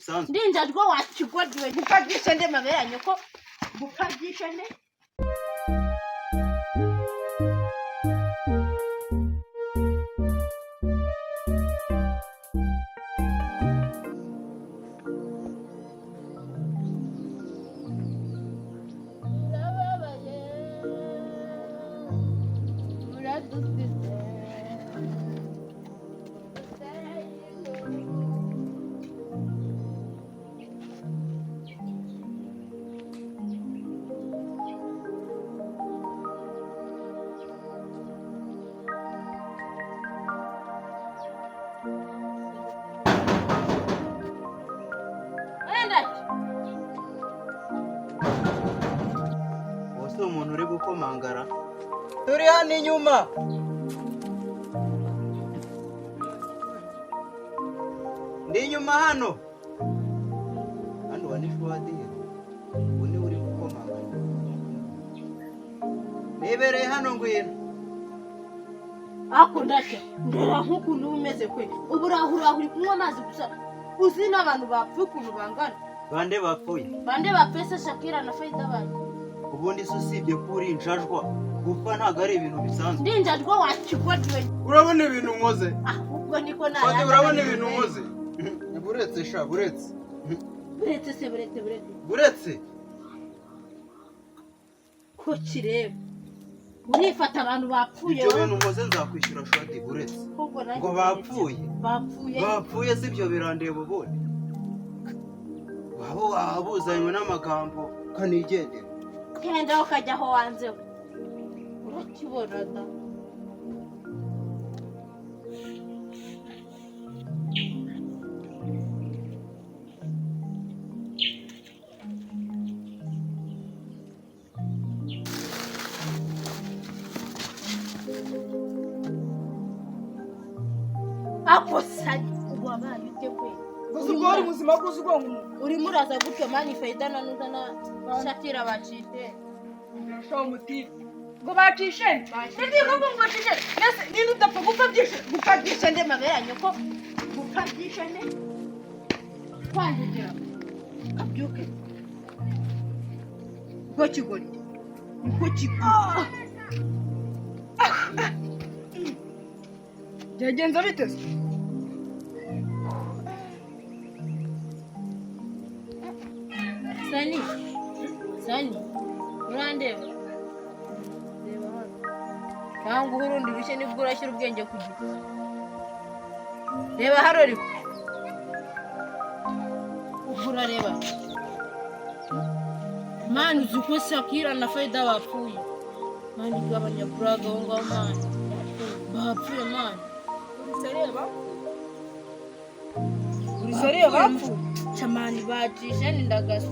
Bisanzwe. Ndinjajwe wakigoryiwe, gupfa byishe nde mabere ya nyoko? Gupfa byishe nde? Birababaye, uradusize. Wenda. Uwo si umuntu uri gukomangara? Turi hano inyuma. Ndi inyuma hano. Hano wa ni Shuwadiri. Ubu niwe uri gukomanga. Nibereye hano, ngwino. Ako ndacyo ndera nk'ukuntu uba umeze kwe, ubu uraho uri kunywa amazi gusa, uzi n'abantu bapfuye ukuntu bangana? Bande bapfuye? Bande bapfuye se? Shakira na Fayida bayo. Ubundi se usibye ko uri injajwa, gupfa ntabwo ari ibintu bisanzwe? Ndinjajwe wakigoryiwe. Urabona ibintu nkoze? Ahubwo niko Fadi, nayanga. urabona ibintu nkoze? Buretse sha, buretse. Buretse se? Buretse, buretse. Buretse. Ko kireba urifata abantu bapfuye? Ibyo bintu nkoze nzakwishyura, Shwadi, buretse. Ahubwo nanjye Ngo bapfuye? Bapfuye. Bapfuye si ibyo birandeba. Ubundi waba wabuzanywe n'amagambo, kanigendera. Genda ukajya aho wanze we, urakibona da. Ako sani, wabaye ute kwe? Gusa ubwo wari muzima ko uzi ubwonko umuntu. Urimo uraza gutyo mani, Fayida na Nuza na Shakira bacite. Urashaka umutipe ngo bacishe nibyo ngo bacishe mbese ninde udapfa gupfa byishe? Gupfa byishe nde mabere ya nyoko? Gupfa byishe nde? Kwangigira kabyuke niko kigoryi, niko kigoryi. Byagenze bite se? Sani, sani, urandeba? Reba hano cyangwa uhe urundi rushye, nibwo urashyira ubwenge ku gihe. Reba hano, ariko ubwo urareba mani, uzi ko Shakira na Fayida bapfuye mani? Gabanya buraga aho ngaho mani, bapfuye mani. Uri uri seriye bapfuye? Camani bacishe ni ndagaso.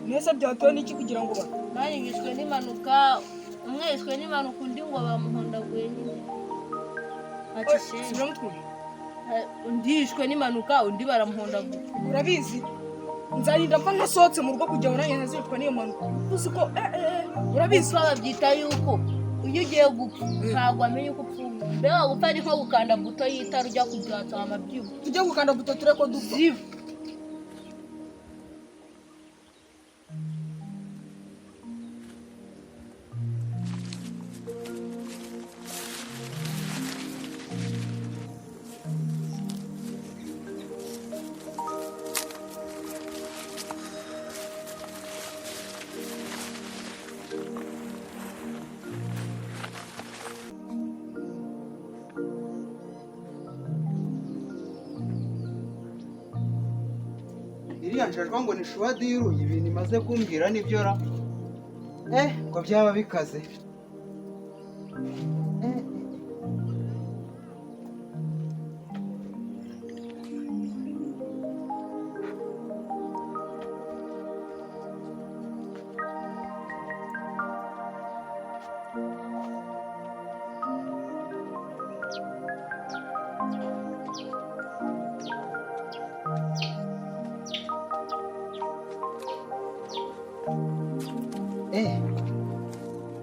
Mbese byatewe n'iki kugira ngo ba Mani, bishwe n'impanuka. Umwe yishwe n'impanuka, undi ngo bamuhondaguye nyine bacishe. Subiramo twumve. Undi yishwe n'impanuka, undi baramuhondaguye. Urabizi, nzarinda mfa ntasohotse mu rugo kugira ngo nanjye ntazicwa n'iyo mpanuka, uzi ko urabizi. Gupfa babyita yuko iyo ugiye gupfa ntabwo wamenya uko upfuye. Mbega gupfa ni nko gukanda buto y'itara ujya kuryatsa amabyibu. Tujye gukanda buto turebe ko dupfa. Ziba. Iriya njajwa ngo ni Shuwadiru, ibintu imaze kumbwira nibyo ra? Ngo byaba bikaze.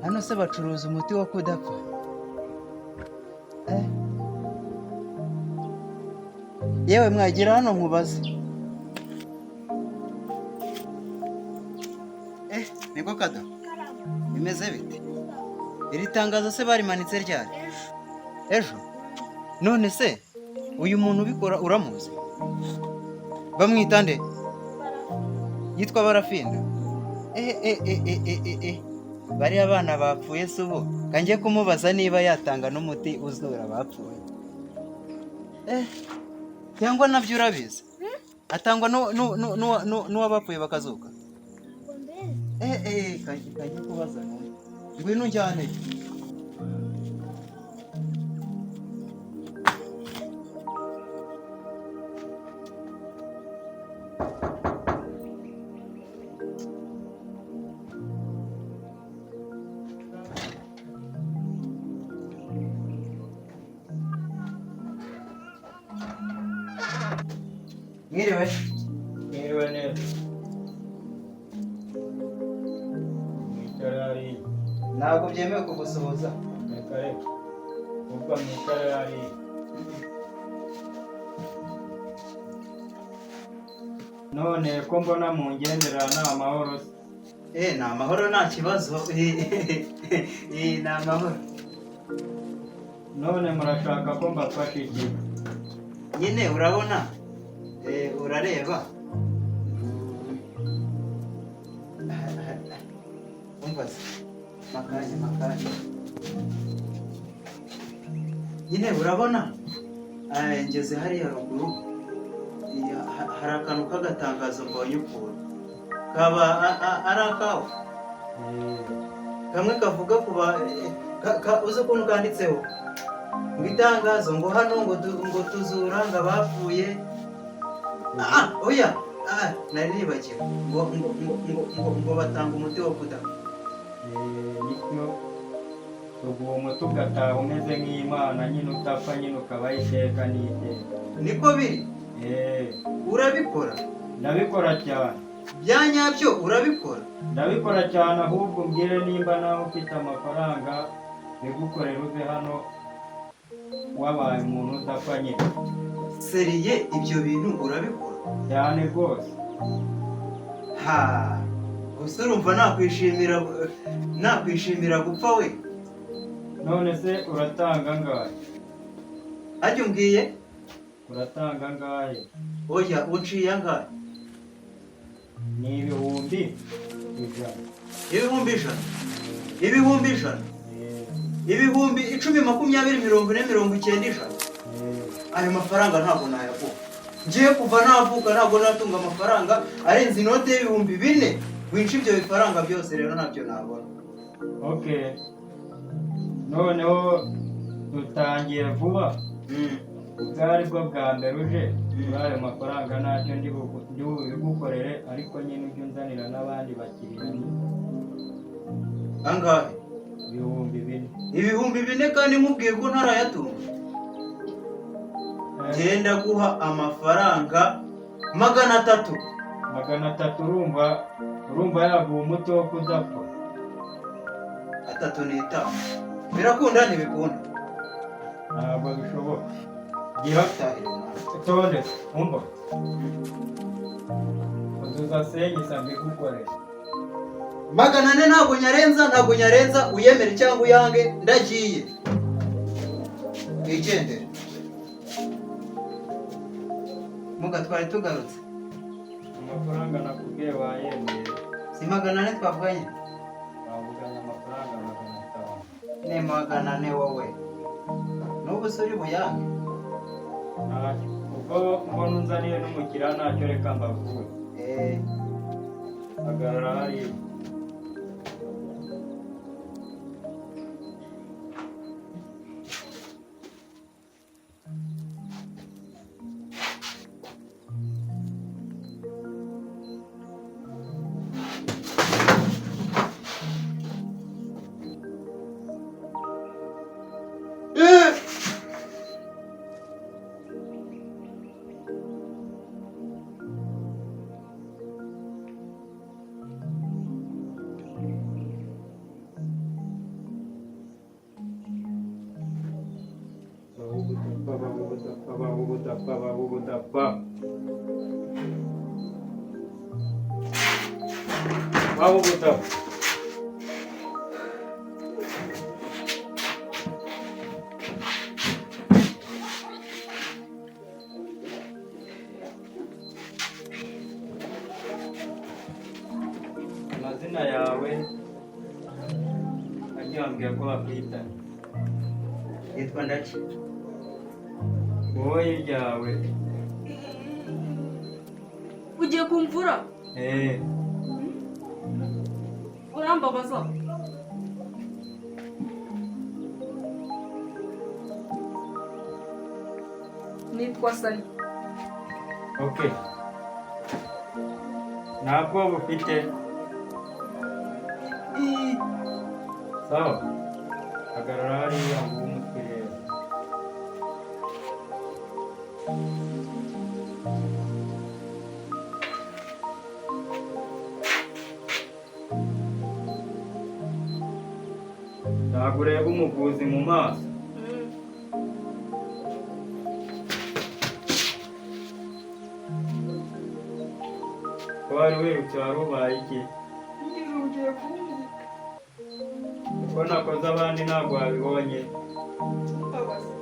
Hano se bacuruza umuti wo kudapfa? Yewe mwagira hano nkubaze. Niko kada bimeze bite? Iri tangazo se barimanitse ryari? Ejo. None se uyu muntu ubikora uramuzi? Bamwita nde? Yitwa Barafinda. Bariya abana bapfuye se ubu kanjye kumubaza niba yatanga n'umuti uzura abapfuye. Cyangwa nabyo urabizi? Atangwa n'uwabapfuye bakazuka. Kanjye kubaza none. Ngwino njyane. Mwiriwe. Mwiriwe neza. Mwicare hariya. Ntabwo byemewe kugusuhuza. Reka reka. Ubwo mwicare hariya. None ko mbona mungendera ni amahoro se? Ni amahoro nta kibazo. Ni amahoro. None murashaka ko mbafasha iki? Nyine urabona? Urareba. Umva se. Makanya. Nyine urabona? Ngeze hariya ruguru. Hari akantu k'agatangazo mbonye ukuntu. Kaba ari akawe. Kamwe kavuga kuba uzi ukuntu kanditseho. Ngo itangazo ngo hano ngo tuzura ngo abapfuye. Oya. Nari nibagiwe ngo batanga umuti wo kudapfa. Nibyo tuguha umuti ugataha umeze nk'Imana nyine utapfa nyine ukabaho iteka n'iteka. Niko biri? Urabikora? Ndabikora cyane. Bya nyabyo urabikora? Ndabikora cyane, ahubwo umbwire nimba nawe ufite amafaranga bigukorera uze hano wabaye umuntu udapfa nyine. Seriye ibyo bintu urabikora? Cyane rwose. Ha, gusa urumva nakwishimira gupfa we. None se uratanga angahe? Ajya umbwiye? Uratanga angahe? Oya, unciye angahe? Ni 100,000. 100,000? 100,000? 10,000, 20, 40, 90, 100. Ayo mafaranga ntabwo nayaguha. Ngiye kuva navuka ntabwo natunga amafaranga arenze inote y'4,000. Winca ibyo bifaranga byose rero ntabyo nabona. Okay. Noneho dutangiye vuba. Ubwo bwo bwa mbere uje muri ayo mafaranga ntacyo ndi bubigukorere, ariko nyine ujye unzanira n'abandi bakiriya. Angahe? 4,000. 4,000 kandi nkubwiye ko ntarayatunga. Genda guha amafaranga 300. 300 urumva yaguha umuti wo kudapfa. 3.5. Birakunda ntibikunda? Ntabwo bishoboka. Gira tonde umva. Uzuza senyisa mbigukorere. 400 ntabwo nyarenza, uyemere cyangwa uyange ndagiye. Wigendere. Muga twari tugarutse. Amafaranga nakubwiye wayemeye. Si 400 twavuganye? Twavuganye amafaranga 500. Ni 400 wowe. N'ubu se uri buyange? Ntacyo. Ubwo mbona unzaniye n'umukiriya ntacyo, reka mbavure. Hagarara hariya. Baho ubudapfa, baho ubudapfa, baho ubudapfa. Amazina yawe agiye wambwira ko bakwita? Yitwa Ndaki. Wowe iryawe? Ugiye kumvura? Eh. Urambabaza. Nitwa Sari. Okay, nta bwoba ufite? Sawa, hagarara hariya nguhe umutwe rero. Ntabwo ureba umuvuzi mu maso. Ko wari wirutse, wari ubaye iki? Ngize ugiye kunkubita. Uko nakoze abandi ntabwo wabibonye. Mbabaza.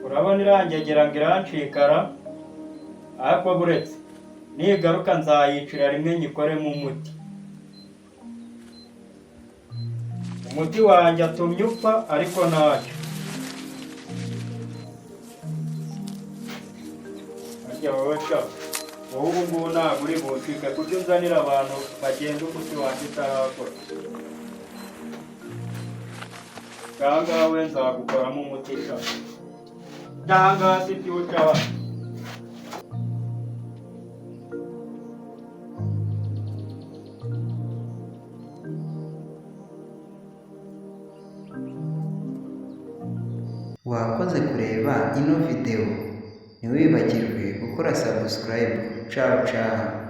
Urabona irangegera ngo irancikara, ariko buretse nigaruka nzayicira rimwe nyikoremo umuti. Umuti wanjye atumye upfa, ariko ntacyo. Harya wowe sha, wowe ubu ngubu ntabwo uri buncike, kuko unzanira abantu bagenda umuti wanjye utarakora. Ngaha we nzagukoramo umuti sha. Ngaha si byo uca. Wakoze kureba ino video, ntiwibagirwe gukora subscribe. Ciao ciao.